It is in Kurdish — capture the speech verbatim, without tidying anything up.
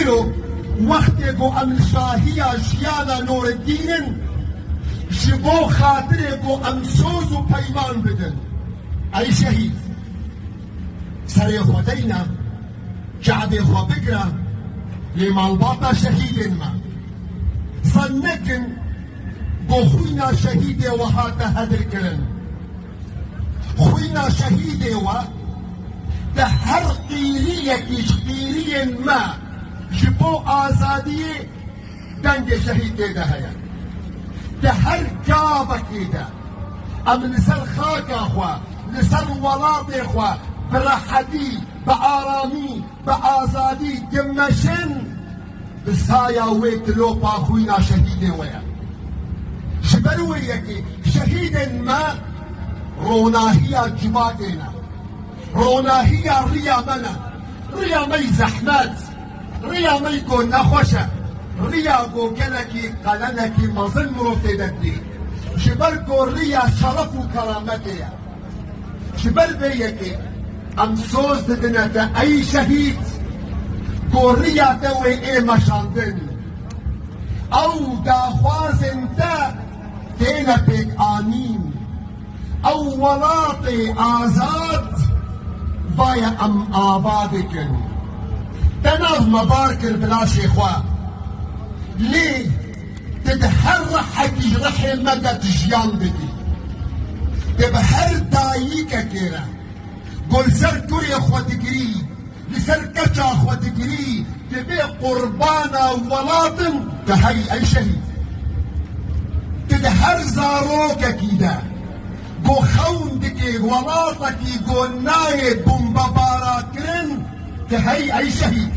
Îro wextê ku em li şahiya jiyana Nûreddîn in, ji bo xatirê ku em soz û peyman bidin. Ey şehîd, serê xwe deyne, çavê xwe bigire, lê malbata şehîdên me. Zannekin ku xwîna şehîdê we hate hedirkirin. Xwîna şehîdê we di her qîriyekî ji qîriyên me ji bo azadiyê dengê şehîd tê de heye. Di her gavekê de em li ser xaka xwe, li ser welatê xwe bi rehetî, bi aramî, bi azadî dimeşin, bi saya wê tilopa xwîna şehîdê we ye. Ji ber wê yekê şehîdên me ronahiya civakê ne. Ronahiya riya me ne. Riya me yî zehmet, riya me yî ku nexweş e, riya ku gelekî qelenekî mezin mirov tê de dibî. Ji ber ku riya şeref û kerametê ye. Ji ber vê yekê em soz didine te ey şehîd, ku riya te wê ê meşandin. Ew daxwazên te têne pêk anîn. Ew welatê azad vaye em ava dikin. Te nav me bar kir bi laşê xwe. Lê tu di her rehekî ji rehê me de tu jiyan dikî. Tu bi her dayikekê re ku li ser kurê xwe digirî, li ser keça xwe digirî, dibê qurbana welatin, tu heyî ey şehîd. Tu di her zarokekî de ku xewn dikê welatekî ku nayê bombebara kirin, tu heyî ey şehîd.